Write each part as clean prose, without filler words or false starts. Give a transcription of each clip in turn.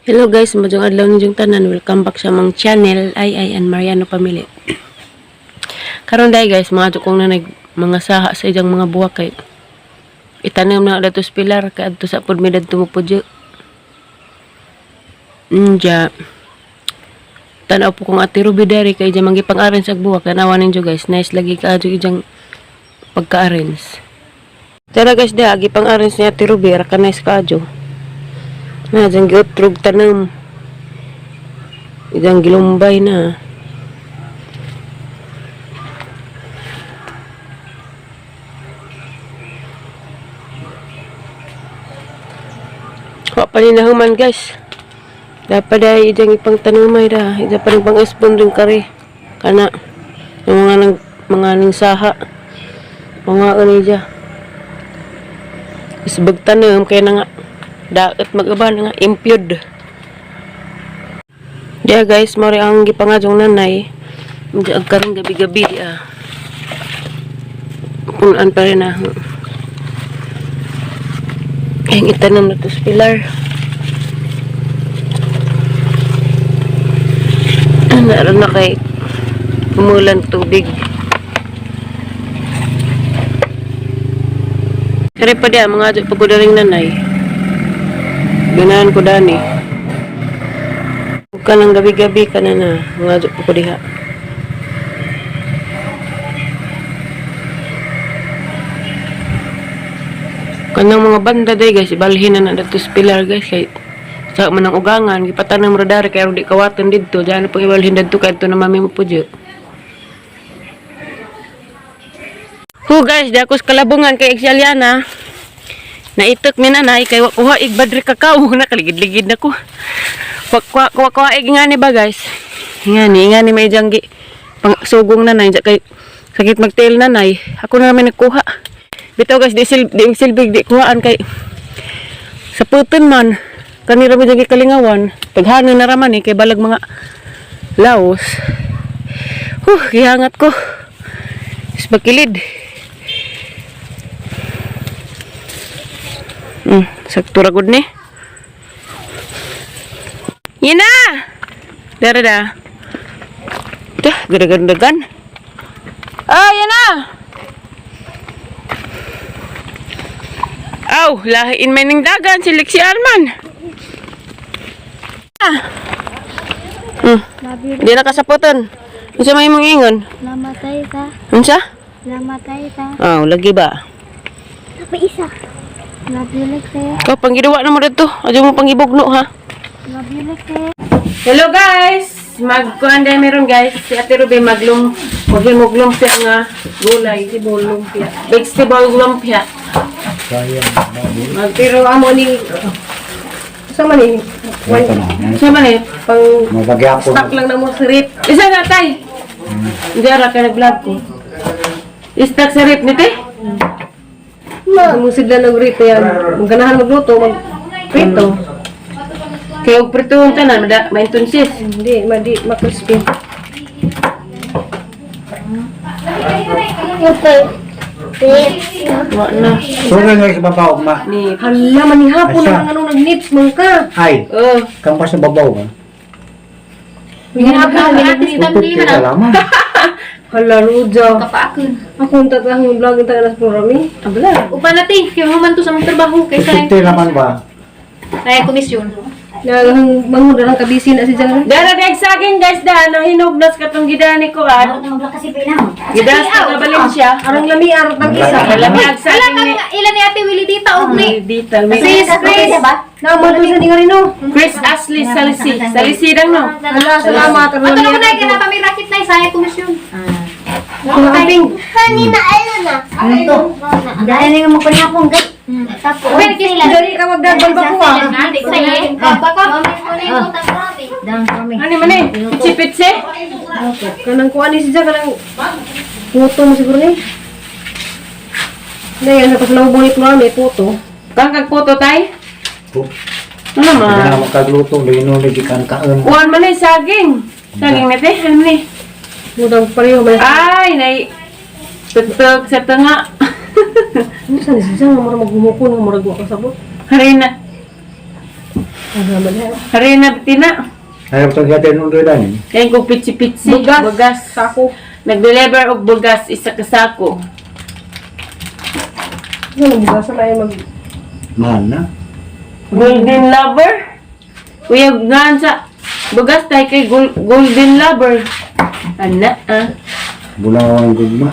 Hello guys, maayong adlaw ninyong tanan. Welcome back sa among channel, Ay Ay and Mariano Family. Karon dai guys, mga kong na nag mga saha sa iyang mga buwak kay itanim na dato sa pilar kay adto sa pud mi dadto mo pudyo. Nja. Tanaw po kong Ate Ruby diri kay iyang manggipang-arrange ag buwak. Tanawa ninyo guys, nice lagi kaadyo iyang pagka-arrange. Tara guys, diha gipang-arrange ni Ate Ruby, ra ka nice kaadyo. Na, dyan giutrog tanam. Idang gilumbay na. Wa pa ni nahuman guys. Dapat dahil idang ipang tanumay da. Ida pa rin pang espon rin kare. Kana. Yung mga nang mga ning saha. Mga ano dya. Isbag tanam kaya na nga. Dapat mag-aba na nga impyod. Diya guys, mori ang gipangadjong nanay. Hindi ang karong gabi-gabi ah. Punan pa rin ah. Ang itanom na to sa pilar. Naroon na kay umulan tubig. Kare pa diya, mga adyo pagkudaring nanay. Ganahan ko dani. Huwag ka ng gabi-gabi ka na na. Mga adyo ko diha. Kanang mga banda day guys, ibalhin na na dato sa pilar guys kay sa man ang ugangan gipatanam ra dari kay aron di kawatan didto diyan pang ibalhin didto kay adto na mami mo pudyo. Hu guys, di ako sa kalabungan kay Exaliana. Naitok ni nanay kay wa kuha ig badri kakao na kaligid-ligid na ko. Wa kuha kuha kuha ig ngani ba guys? Ngani ngani may janggi pang sugong nanay dya kay sakit magtail nanay. Ako na naman nagkuha. Bitaw guys, di sil di silbig di kuhaan kay sa puton man kanira mo janggi kalingawan. Taghanon na raman eh kay balag mga laos. Huh, gihangat ko. Is bakilid. Sakto ra gud ni. Yan na! Dara da. Dah, gadagan-dagan. Ah, yan na! Aw, lahiin may ning dagan si Lexi Arman. Ah. Di na kasapotan. Unsa may imong ingon? Namatay ta. Unsa? Namatay ta. Aw, lagi ba? Apa isa? Nabilik te. Ikaw, panggiduwa na mo dito. Adyo mo pangibugno, ha? Nabilik te. Hello guys! Magkuan dahil meron guys. Si Ate Ruby maglum maghimog lumpia nga gulay. Vegetable lumpia. Vegetable lumpia. Mag Pero amo ni sa man ni Ito na. Sa man eh, pang Mabagyapon. stock lang na mo sa rip. Isa na tay. Hindi ara kay nag-vlog ko. Istak sa rip ni te. Ma, mo sidla ng rip yan. Kung ganahan magluto, mag prito. Kay og prituhon tanan mada maintenance. Hindi, madi ma-crispy. Wa na. Sura nga sa babaw, ma. Ni. Hala man ni hapon Asa? na anong nagnips man ka. Ay, Oh, kang pa sa babaw, ba? Hapon na Tutot kayo kalaman. Hala ruja. Kapaakon. Ako ang tatahang yung vlog ang tagas po rami. abla. Upa na te, kaya man to sa mong trabaho kaysa Tutot naman ba? ay komisyon. Nagahang manghud na lang kabisi na si Jara. Dara dag saging guys da nahinog nas katong gidani ko an. Gidas sa Valencia. Arang lami arang tang isa. Kalami ag Ala saging kang ni. ilan ni Ate Willie dita og ni. Dita. Chris, Chris, Chris. Naman to sa dinga no. Chris Ashley Salisi. Salisi dang no. Hala, salamat. Arang Ato na ko lami. na kaya pa may racket na isa ay komisyon. Kaping. Kanina ayun na. Dahil nga mo kunya akong gay. Tapos, Pero kis Dali ka magdagbal ba ko ah. Dang kami. Ano man eh? Pitsi-pitsi? Kanang kuan ni si Jara kanang puto mo siguro ni. Nay, ano pas lang buhit mo may puto. Kang kagputo tay? Oh, Ano Hindi man? na makagluto, lino lagi kan kaon. Kuan man eh, saging. Saging na te, ano ni? Mudang pareho man. Ay, nay. Tutog sa tunga. Ano sa ni si Jara mura maghumukon mura wa kasabot. Harina. Harina tina. Ayaw itong yate nung doon dani. Kaya kong pitsi-pitsi. Bugas. Bugas. Sako. Nag-deliver og bugas isa ka sako. Ano, bugas na tayo mag... Mahal na. Golden lover. Kuya nga sa bugas tayo kay golden lover. Ana ah. Bulawang gugma.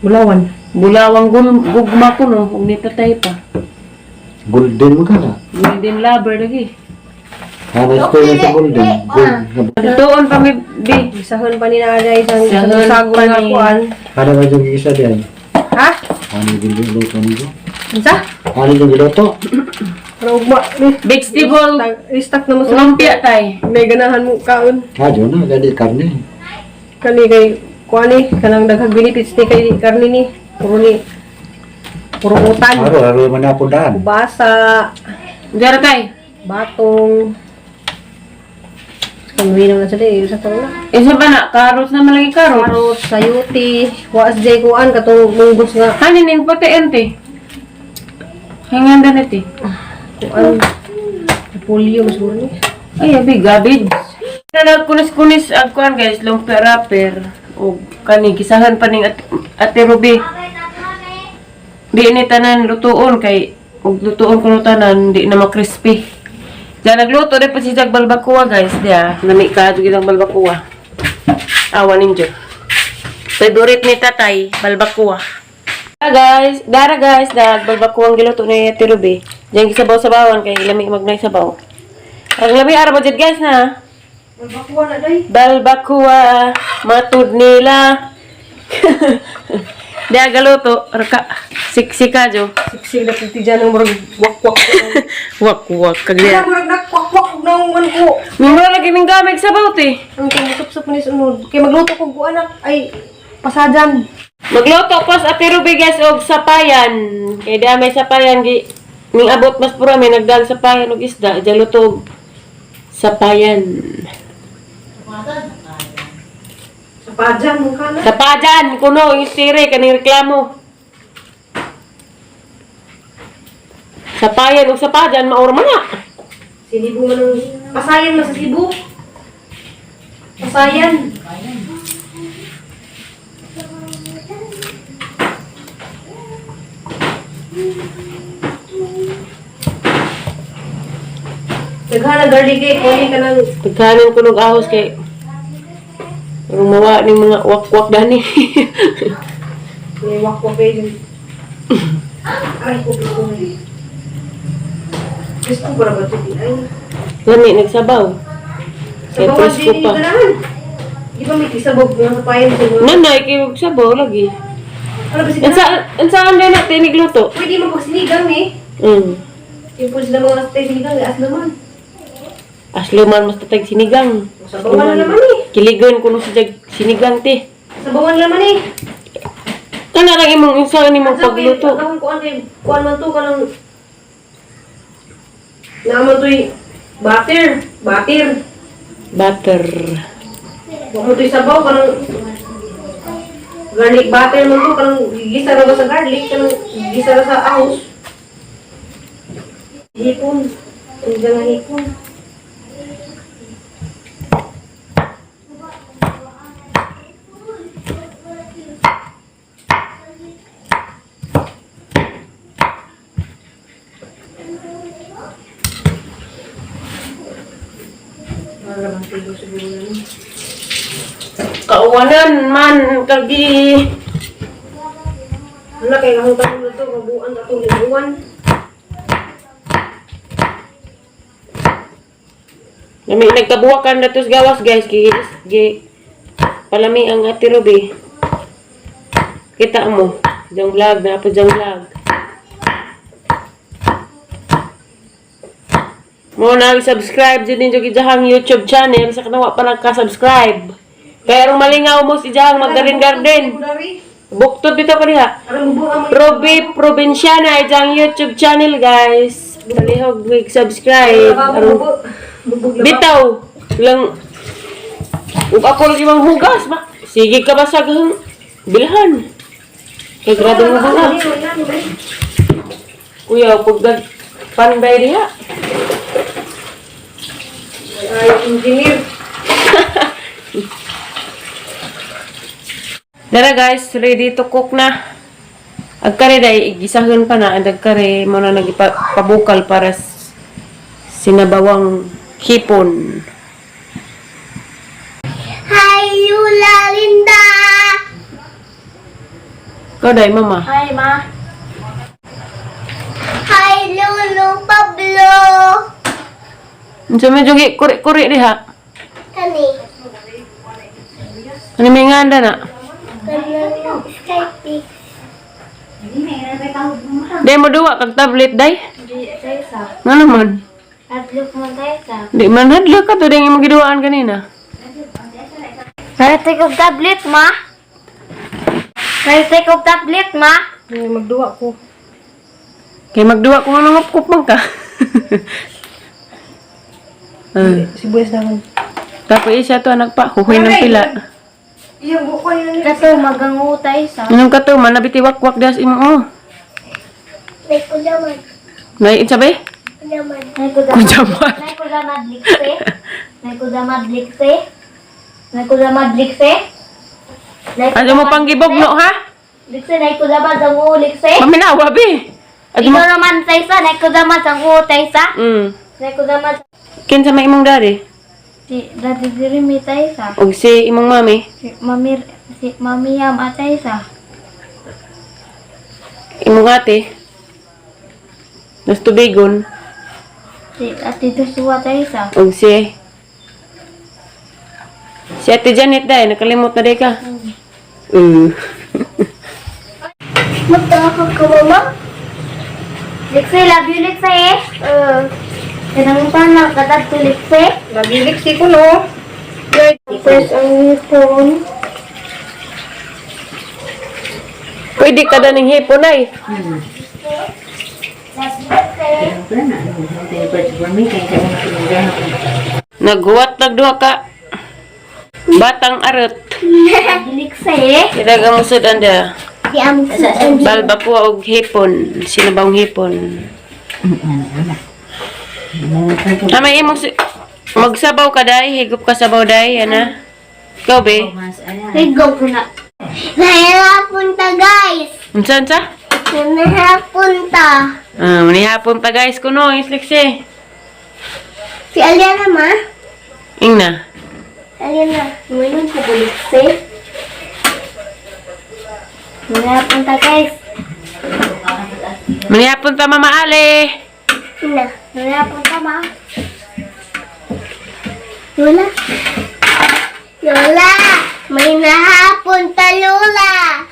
Bulawan. Bulawang gugma ko no, ug ni tatay pa. Golden mo ka na. Golden lover lagi. Halos ko yung sa golden. Gold. Tuon pa mi bi. Isahon pa ni na isang Isahon isang sago pa nga ni- kuan. Ano ba yung gisa diyan? Ha? Ano yung giluto nito? Unsa? Ano yung giluto? Pero ugma ni. Vegetable Restock na mo sa lumpia tay. May ganahan mo kaon. Ha, diyon na. Dali karne. Kani kay kuan ni kanang daghang benefits ni kay karne ni. Puro ni puro utan. Aro, aro man ako daan. Basa, Dara tay. batong. Kung na sila eh, sa na. Isa pa na carrots na malagi carrots. Karot, sayuti, waas jay kuan katong munggos nga Hanin ning puti ente. Hingan na ti. kuan. Polio mas siguro ni. Ay, abi, garbage. Na nagkunis-kunis ang kuan guys, lumpia wrapper. O kani gisahan pa ning Ate Ruby. Di ni tanan lutuon kay og lutuon kuno tanan di na ma-crispy. Diyan nagluto rin pa si Jag balbacoa guys, diya. Nami ka jud ang balbacoa. Awa ninyo. Favorite ni tatay, balbacoa. Ah, guys, dara guys, dag balbacoa ang giluto ni Ate Ruby. Diyan gisabaw-sabawan kay lami magnay sabaw. Ang lami ara ba jud guys na? Balbakuan na day. Balbacoa, matud nila. Di galuto, raka siksika jo. Siksik na piti dyan ang murag wakwak. Wak-wak Wala kagya. murag nagwakwak og naong man ko. Mura lagi ning gamit sa sabaw te. Ang kumusup-sup ni sunod. Kay magluto kog kuan anak ay pasajan. Magluto pas Ate Ruby guys og sapayan. Kay di may sapayan gi ning abot mas pura may nagdag sapayan og isda, diya luto og sapayan. Sapajan mo kana. Sapajan kuno yung sire kaning reklamo. Sapayan og sapajan maura man na. Sinibo man ang pasayan man sa Cebu. Pasayan. Daghan ang garlic eh, kunin ka ng Pagkanan ko ng ahos kay rumawa ni mga wakwak dani. May wakwak eh yun. Ay, ko ko. Gusto ko ba ito? Ay, Lami nagsabaw. sa Kay bawat presko din pa. yung ganahan. Di ba may isabog nga sa payan sa mga... Nanay kay og sabaw lagi. Ano ba Unsa sila? unsaan din natin nigluto? Pwede mo pagsinigang eh. Yung po sila mga stay sinigang, as naman. Asluman mas tatag sinigang. Sabawan na naman eh. Kiligon kuno sa jag sinigang te. Sabawan naman eh. Kana lang imong unsa ni imong Ang pagluto. Ang kuan kay kuan man to kanang Naman to'y butter, butter. Butter. Wa mo to'y sabaw kanang garlic butter man to kanang gigisa ra ba sa garlic kanang gigisa ra sa ahos. Hipon. Ang nga hipon. Para bang tigo siguro na no? Kauwanan man kagi. Wala kay kahong tanong na to, kabuan na to, libuan. Lami nagkabuwakan na tos gawas guys gi, gi palami ang Ate Ruby. Kita mo, jang vlog na po jang vlog. Mo na subscribe jud ninyo gijahang YouTube channel sa kanawa pa nagka-subscribe. Pero malingaw mo si Jahang maggarden garden. Buktod dito ko diha. Parang bubuan mo. Ruby Provinciana ijang YouTube channel guys. Palihog mag-subscribe. Aron Bitaw lang ug ako lagi mang hugas ba. Sige ka ba sa bilhan. Kay grabe mo hugas. Kuya pag panday diha. Engineer. Dara guys, ready to cook na. Agkare dai igisahon pa na, ang agkare mo na nagipabukal para sinabawang hipon. Hi, Lula Linda. Ikaw dai, mama. Hi, ma. Hi, Lulu Pablo. Unsa man jugi kuri-kuri diha? Kani. Ano may nganda na? Kanang Skype. Dai mo duwa kag tablet dai. Di tayo sa. Nga naman. Adlok man tayo sa. Di man hadlok ka to dai imong giduwaan kanina. Kaya take og tablet ma. Kaya take og tablet ma. Ay, magduwa ko. Kay magduwa ko nga ngupkup man ka. Ah, Sibuyas na akong. tapos isa to anak pa, huhuy ng pila. Iyang buko yun. Kato magango tayo sa. Anong kato man nabitiwakwak das imo oh. May kulaman. Nay unsa ba? Kulaman. Nay ko Kujaman. Nay ko damad likse. Nay ko damad likse. Nay ko damad likse. Nay ko Ano mo panggibog no ha? Likse nay ko damad ang likse. Paminawa bi. Ano mo? Ikaw naman tayo sa. Nay ko damad ang tayo sa. Nay ko damad. Kinsa may imong dari? Si Daddy Jeremy tayo sa. Og si imong mami. Si Mami Yam atay sa. Imong ate. Nas tubigon. Si Ate Duswa tayo sa. Og si Si Ate Janet dai nakalimot na day ka. Magtawa ka, mama? Likse, love you, Likse. Kanang pa na katad to Likse. Nagilik si ko no. First ang phone. Pwede ka da ning hipon ay. Naghuwat nagduha ka. Batang arot. Likse. Kira mo sud anda. Di am Balba po og hipon, sinabawang hipon. Tama imong magsabaw ka dai, higop ka sabaw dai, ana. Ikaw be. Higo ko na. Nahihapon ta, guys. Unsa unsa? Nahihapon ta. Ah, manihapon pa guys kuno ang islikse. Si Aliana, ma? Ingna. Aliana. Ngayon ko Likse. Mga punta guys. Manihapon pa Mama Ali. Na. Mga punta ma. Lola? Lola! May nahapon ta, Lola!